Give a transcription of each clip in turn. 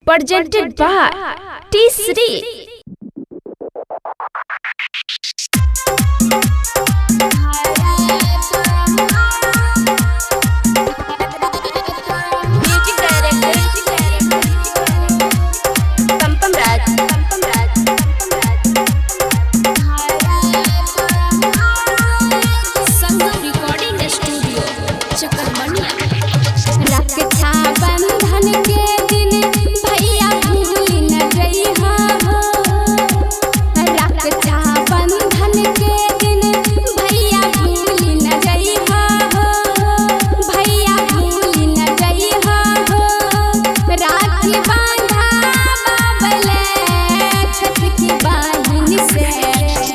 Presented by T Sri. Music director Pampam Raj, Pampam Raj, Sangam recording studio Chakarmania. Raksha Bandhan के दिन भैया भूल न जइहा हो। रक्षा बंधन के दिन भैया भूल न जइहा हो। भैया भूल न जइहा हो। राखी बांधा बाबले छठ की बहिन से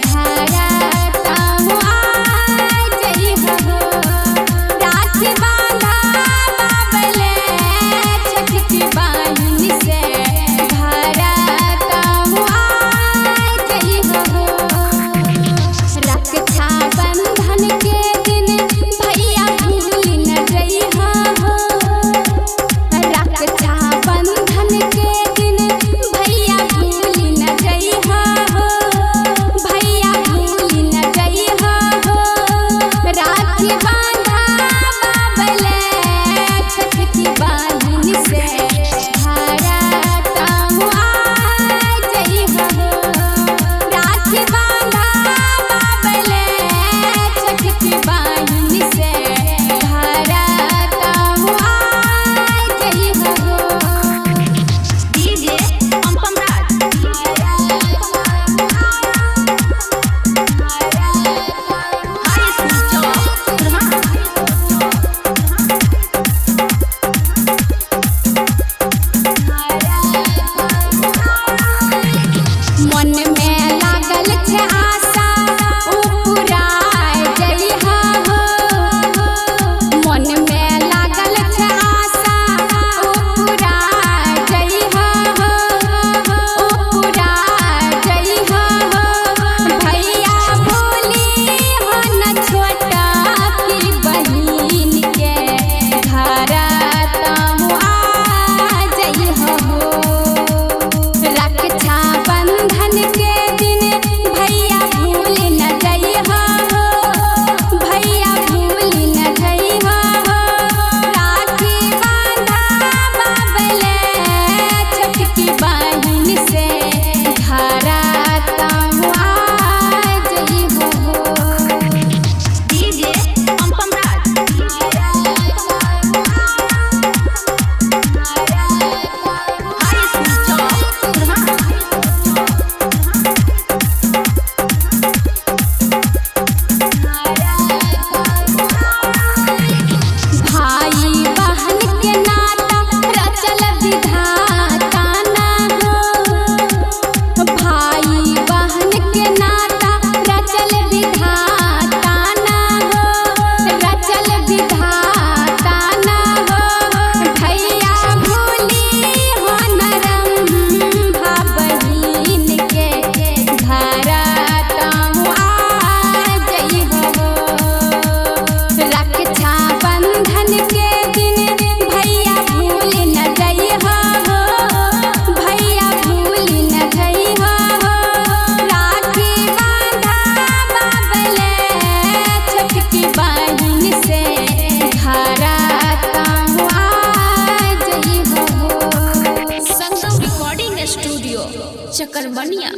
धारा ताहु आ जइहा हो। राखी बांधा बाबले छठ की बहिन से धारा ताहु आ जइहा हो। रक्षा बंधन के दिन भैया भूल न जइहा हो। रक्षा बंधन के दिन भैया भूल न जइहा हो। भैया भूल न जइहा हो। राखी बांधा बाबले छठ की बहिन से धारा ताहु आ जइहा हो। राखी बांधा बाबले छठ की बहिन से धारा ताहु आ जइहा हो। DJ Pampam Raj, high school Chowk Kurha. मन में लागल छै आशा उ पुराय जइहा हो। मन में लागल छै आशा उ पुराय जइहा हो। उ पुराय जइहा हो। भैया बोली हो न छोटा की बहिन के घरा ताहु आ जइहा हो। रक्षा बंधन के दिन भैया भूल न जइहा हो। भैया भूल न जइहा हो। राखी बांधा बाबले छोटकी बहिन से घरा ताहु आ जइहा हो। DJ Pampam Raj, high school Chowk Kurha. भाई बहन के नाता रचल विधाता ना हो। भाई बहन के नाता रचल विधाता ना हो। रचल विधाता ना हो। भैया भूली हो नरम भा बहिन के घरा ताहु आ जइहो हो। रक्षा बंधन के दिन भैया भूल न जइहा हो। भैया भूल न जइहा हो। राखी बांधा बाबले छोटकी बहिन से घरा ताहु आ जइहा हो। संगम रिकॉर्डिंग स्टूडियो चकरमनिया।